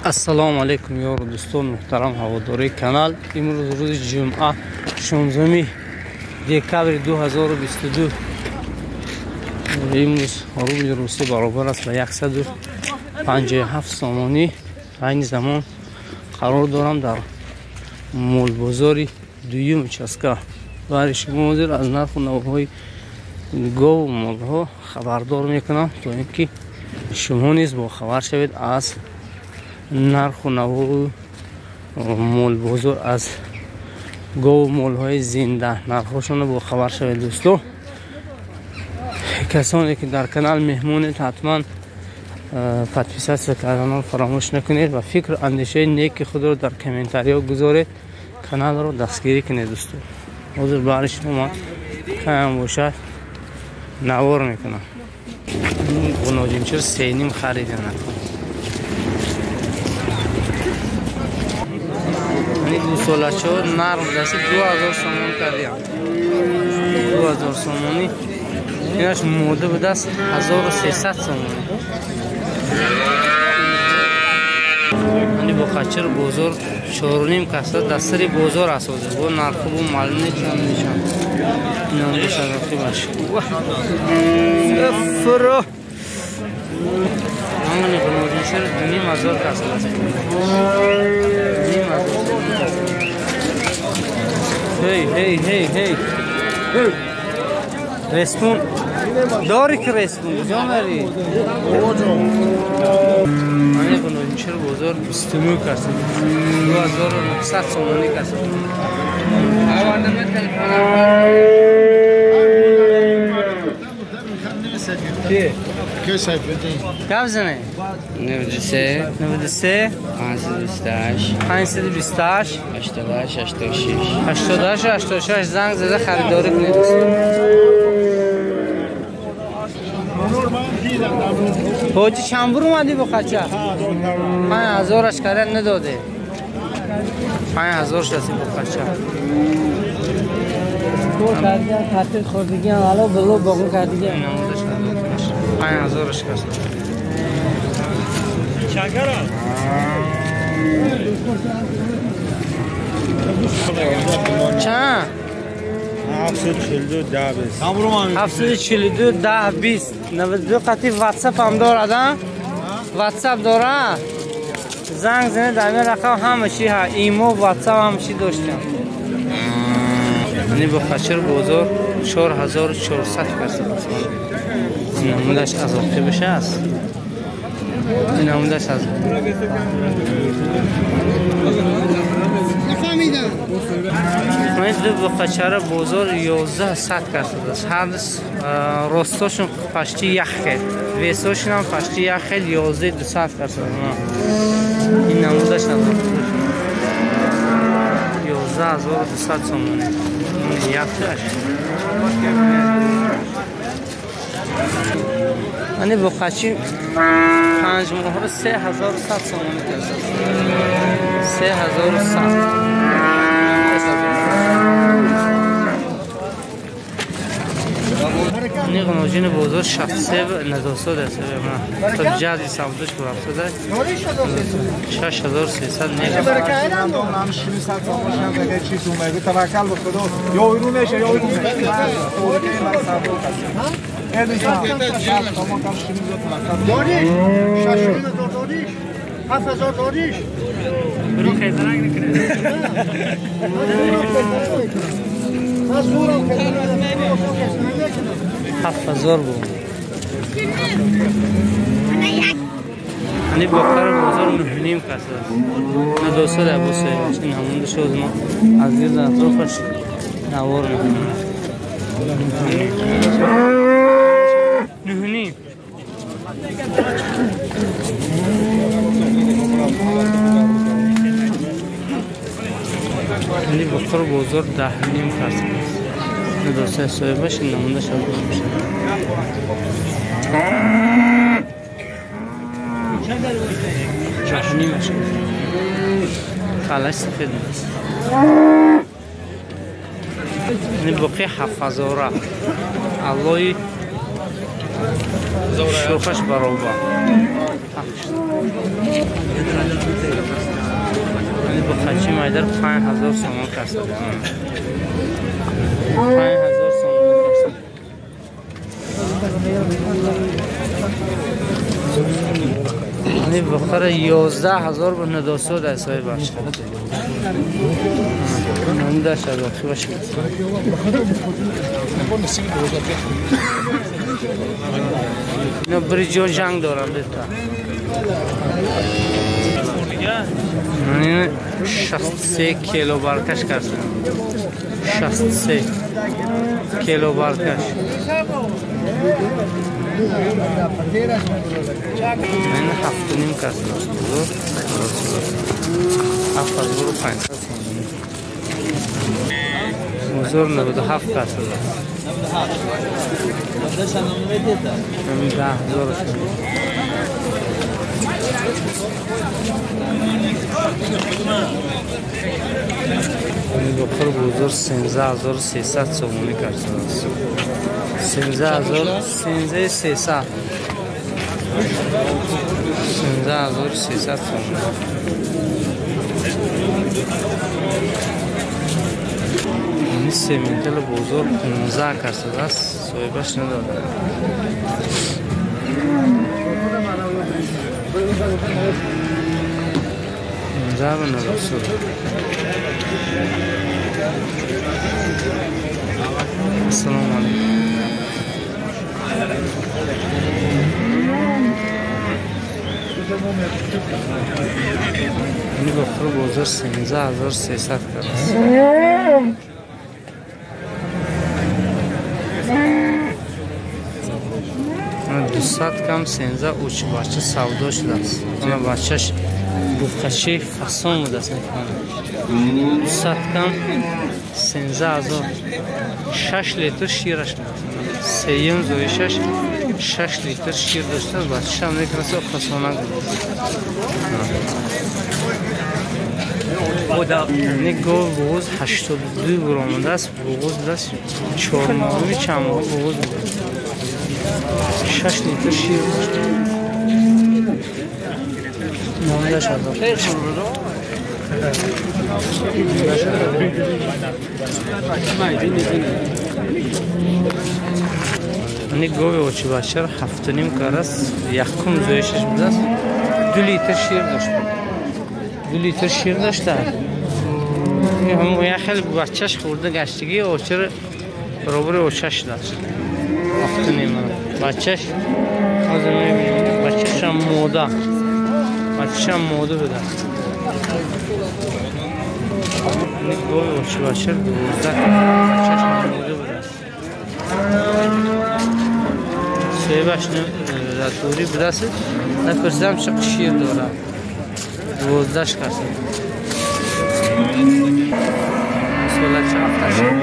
Ассалому алайкум ёру дӯстон муҳтарам ҳаводории канал. Имрӯз рӯзи ҷумъа 16 декабри 2022. Имрӯз рубли русӣ баробар аст ба 157 сомонӣ. Айни замон қарор дорам дар молбозори дуюм участка. Барои шумо ҳозир аз нарху навоҳои гову молҳо хабардор мекунам, то ин ки шумо низ бохабар шавед аз нарху навои молбозор, аз гову молҳои зинда нархҳошонро бохабар шавед. Дӯсто, касоне ки дар канал меҳмонед, ҳатман подписаться карданро фаромӯш накунед ва фикру андешаи неки худро дар комментариҳо гузоред, каналро дастгирӣ кунед. Дӯсто, ҳозир баҳри шумо ман кам бошад навор мекунам. Гуноҷимчир 3.5 харидам. Гусолачо нарм даст 2000 сомон кардям. 2000 сомонӣ. Инаш мода будаст 1300 сомонӣ. Ани бо қачир бозор 4.5 каса дастари бозор аст ҳозир. Бо нарху бо маълум не чанд мешавад. Инам бошад баш. Фуро. Ани гуноҷимчир 2500 каса аст. 2500. Hey hey hey hey. Респун дори ки респун куҷо мери? Ани гуноҷимчир бозор 29 каса. 2900 сомонӣ каса. Гап зане? 93 93 528 528 88 86 88 86 занг зада харидорӣ кунед. Ҳоҷи чанд бур омадӣ бо қача? 5000-аш карда надоде. 5000 шаси бо қача. Татил хӯрдигиам, ало било боғу кардигиам. 5000-аш каса. Чанд? 742 10 20. 742 10 20. 92 қати WhatsApp ҳам дорад, а? WhatsApp дора? Занг зане дар ин рақам ҳама чӣ ҳа, имо, WhatsApp ҳама чӣ доштам. Ани бо қачир бозор 4400 каса. Намудаш аз оқибаш аст. Намудаш аз Ман ду буқачара бозор 1100 касадааст. Ҳар ростошон пашти як хел, весошон ҳам пашти як хел 11200 касад. Ин намудаш аз оқибаш 11200 сомонӣ. Якташ. Ани буқачи 5 моҳро 3100 сомонӣ касад. 3100. Ани гуноҷини бозор 63 надосад аст. То ҷазби савдош рафтада 6300 не. 7000 буд. Ани боқар бозор 9.5 кас аст. Надосад абосе. Ин ҳамонда шуд мо аз гирд атрофаш навор мекунем. 9.5. Ани боқар бозор 10.5 кас аст. Надоса соҳибаш ин намонда шуд. 4.5 калаш сафед аст. Ин боқи 7000 аллои шохаш баробар. майдар 5000 сомон касад. 5000 сомон касад. Ани бухара 11000 бо 900 дар соҳибаш. Нанда шад бахш. اینا بری جو جنگ دارن دیتا. این 63 کیلو بارکش کردن. 63 کیلو بارکش. این 7.5 کردن. 7500 سومانی. موزور 97 کردن. 10000 بخور بزرگ 13300 سومانی کرد. 13300 13300 سومانی. این سیمنتل بزرگ 15 کرد است. صاحبش نداره. السلام علیکم. این بخور بزرگ 13300 کرد است. 200 کم 13 اوچ بچه سودا شده است. اون بچه‌ش بوقچه فسان بوده است. 200 کم 13000 6 لیتر شیرش میده. سیم زویشش 6 لیتر شیر داشته. بچه‌ش هم میکرسه فسانه بود. نگاه بغوز 82 برآمده است. بغوز دست 4 ماهی چند ماه بغوز بوده. 6 لیتر شیر داشت. مونده شد. نگاه اوچی بچه 7.5 کرس یکم زویشش بوده است. 2 لیتر شیر داشت. 2 لیتر شیر داشته. هم یه خیلی بچه‌ش خورده گشتگی اوچه برابر اوچش داشت. 7.5 بچه‌ش از می‌بینیم بچه‌ش هم موده. بچه‌ش هم موده بوده. نگاه اوچه بچه 12 بچه‌ش هم موده بوده. صاحبش دوری بوده است. نپرسیدم چه شیر داره. 12 کسه. سولا چه هفته شد.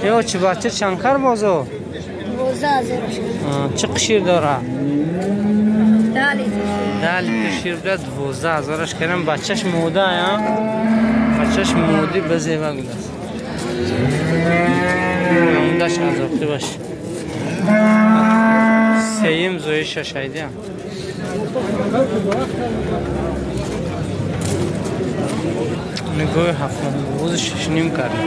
یو چه بچه چند بازو؟ 12000. چه شیر داره؟ 10 لیتر. 10 لیتر شیر داره. 12000 کردم. بچهش موده یا؟ بچهش موده بزیبا بوده است. موندهش عذابی باش. سیم زویش شایده. نگاه 7 ماه بغوز 6.5 کردن.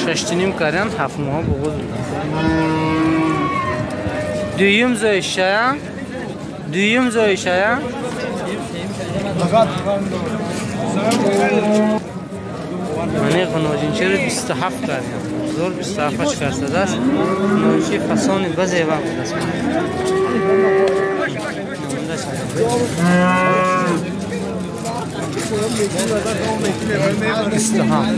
6.5 کردن 7 ماه بغوز بودن. دویم زایشه دویم زایشه من قناجینچه رو 27 کردم. زور 27 کرده است. قناجینچه فسانی بزه وقت است. 27.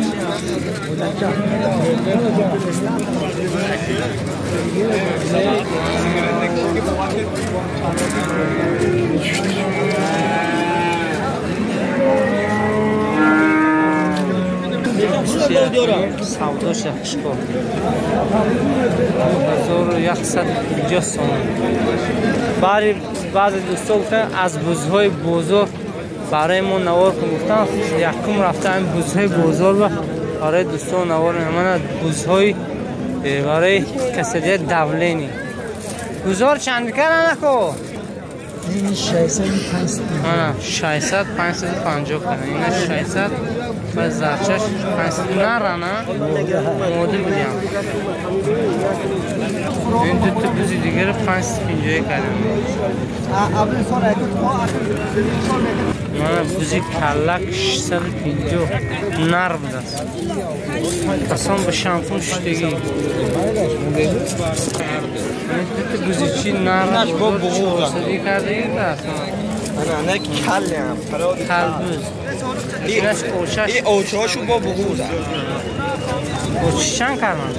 سوداش یخشکو 1150 سومان. بعضی دوستا گفتن از بزهای بزرگ برای ما نوار کن. گفتم یکم رفته این بزهای بزرگ و برای دوستان نوار. من بزهای برای کسدیت دولینی گزار چند کردن نکو 600 550 кардам. Ина 600 ва зарчаш 500 нара на моди будям. Ин ду та бузи дигаро 550 кардам. Мана бузи каллак 650 нар будааст. Қасам ба шампун шуштагӣ. Ин ду та бузи чи нар бо кардагӣ аст. نه کله هم کلبوز اینش اوچش این اوچهاشو با بغوزه اوچش چند کردن؟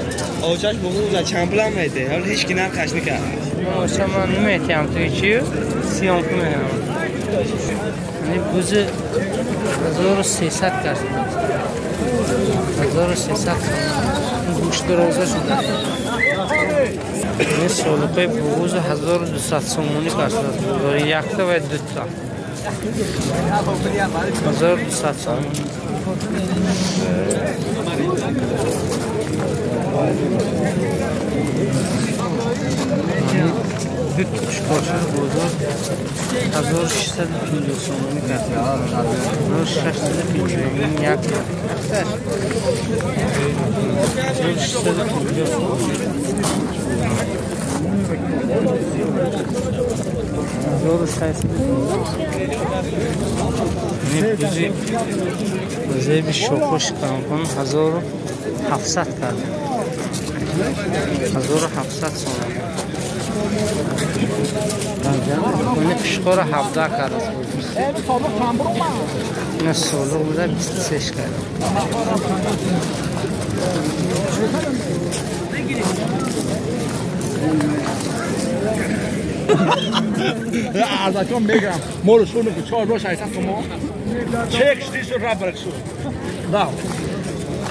اوچهش بغوزه چند پول هم میده حالا هیچ کی نرخش نکرد اوچه من نمیتیم توی چی؟ 30 پول میدم. یعنی بوز 1300 کرد 1300 گوشت روزه شده. این سالقه بغوز 1200 سومونی کرد یک تا و دو تا 1200 سومونی. دو تا شکارشر بازار 1650 سومونی کرد 1650 یک 1650 سومونی 1600. بوزی زیب شوخوش کن 1700 کرد 1700 سومونی. این پشقار 17 کرد. این سالو بوده 23 کرد. ازتون میگم مال شونو که 4600 تومان چک شدی شد رب برک شد نه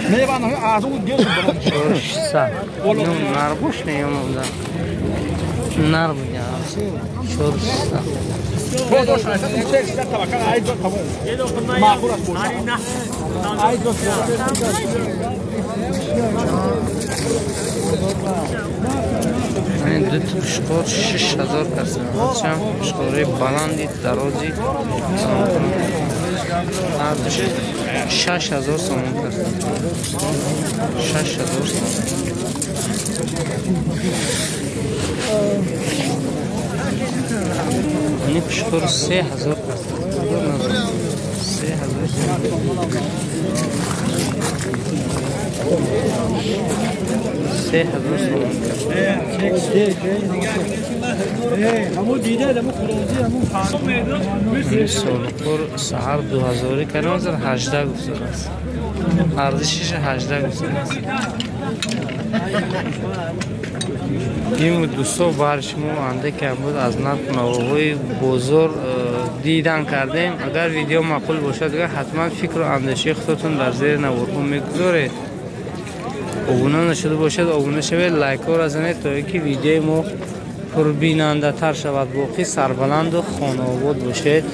میبندم از اون دیگه 600 نربوش نیومده نر بودم 400 4600 چک شد توکل عید تمام معقول است عید این دو تا پشقار 6000 کسیم. چند پشقاره بلندی درازی هر 6000 سومون کسیم. 6000 سومون. این پشقار 3000 کسیم. 3000 سومون. 3000 سومون. سالقور سهر 2000 کردم 18 گفته است. ارزشش 18 گفته است. این دوستا بر شما انده کم بود از نرخ نواهای بازار دیدن کردیم. اگر ویدیو معقول باشد دیگه حتما فکر و اندیشه خودتون در زیر نوارها میگذارید. обуна нашуда бошад обуна шавед, лайкҳоро занед то ин ки видеои мо пурбинандатар шавад. Боқӣ сарбаланду хонаобод бошед.